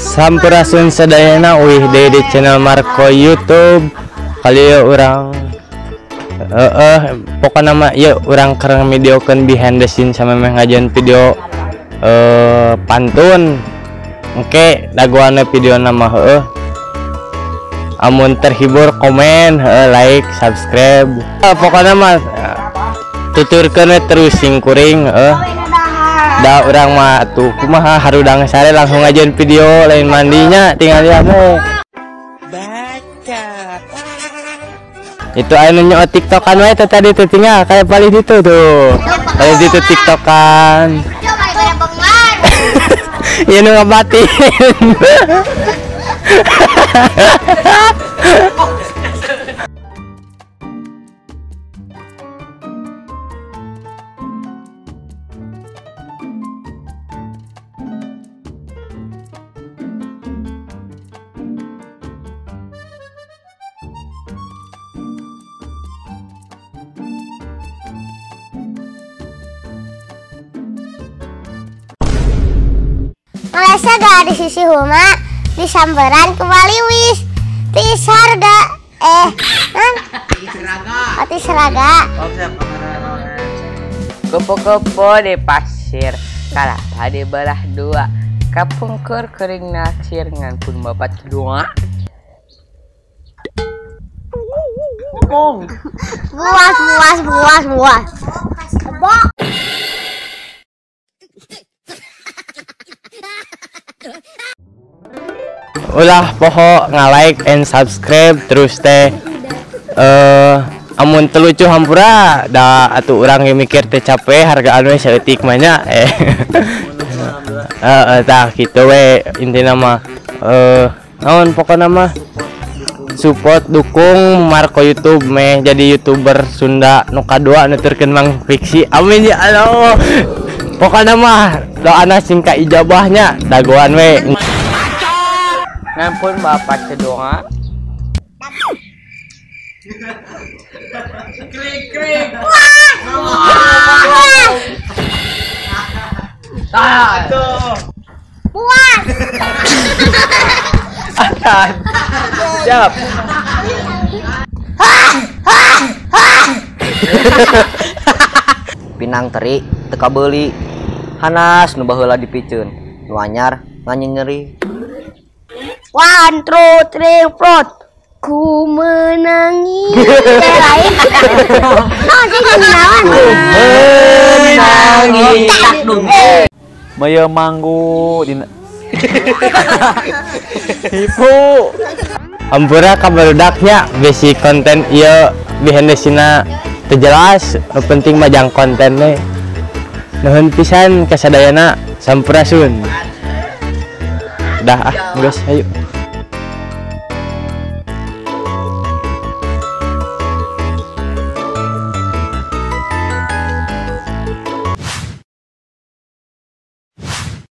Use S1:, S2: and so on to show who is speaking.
S1: Sampurasun sadayana uih deui di channel Marco YouTube. Kali ieu urang pokona mah ieu urang keur videokeun behind the scene sama meh ngajian video pantun. Engke dagoanna videona mah heueuh. Amun terhibur komen, like, subscribe. Pokona mah tuturkeun we terus sing kuring heueuh. Da urang mah tuh kumaha harudang sare langsung ngajian video lain mandinya tinggal lihat we. Baca. Itu anu nyo TikTokan wae teh tadi teh tinggal kayak paling ditu tuh. Paling ditu TikTokan. Ieu nu ngabatin.
S2: Malasa gak di sisi huma di sambaran kembali wis tis harga tis raga
S3: kupu-kupu di pasir kalapa dibelah dua kapungkur kering naksir ngan pun bapak kedua
S2: buas buas buas buas
S1: ulah poho nga-like and subscribe terus teh amun telucu hampura da atuh urang ge mikir teh capek harga anu saeutik mah nya tah kitu we intina mah naon pokona mah support dukung Marco YouTube meh jadi YouTuber Sunda nu kadua nuturkeun Mang Fiksi amin ya Allah pokona mah doana sing kaijabahnya dagoan we.
S3: Ngampun bapak cedonga.
S4: Krik krik.
S2: Puas.
S3: Siap.
S5: Pinang teri teu kabeuli. Hanas nu baheula dipiceun, nu anyar nganyeri.
S2: 1, 2, 3, 4. Ku menangi. Lain. Oh, sih naon?
S5: Menangi.
S6: Maya manggu dina.
S1: Ibu. Hampura ka barudaknya bisi konten ieu behind the scene-na teu jelas, nu penting mah jang konten we. Nuhun pisan kasadayana, sampurasun. Dah ah, geus ayo.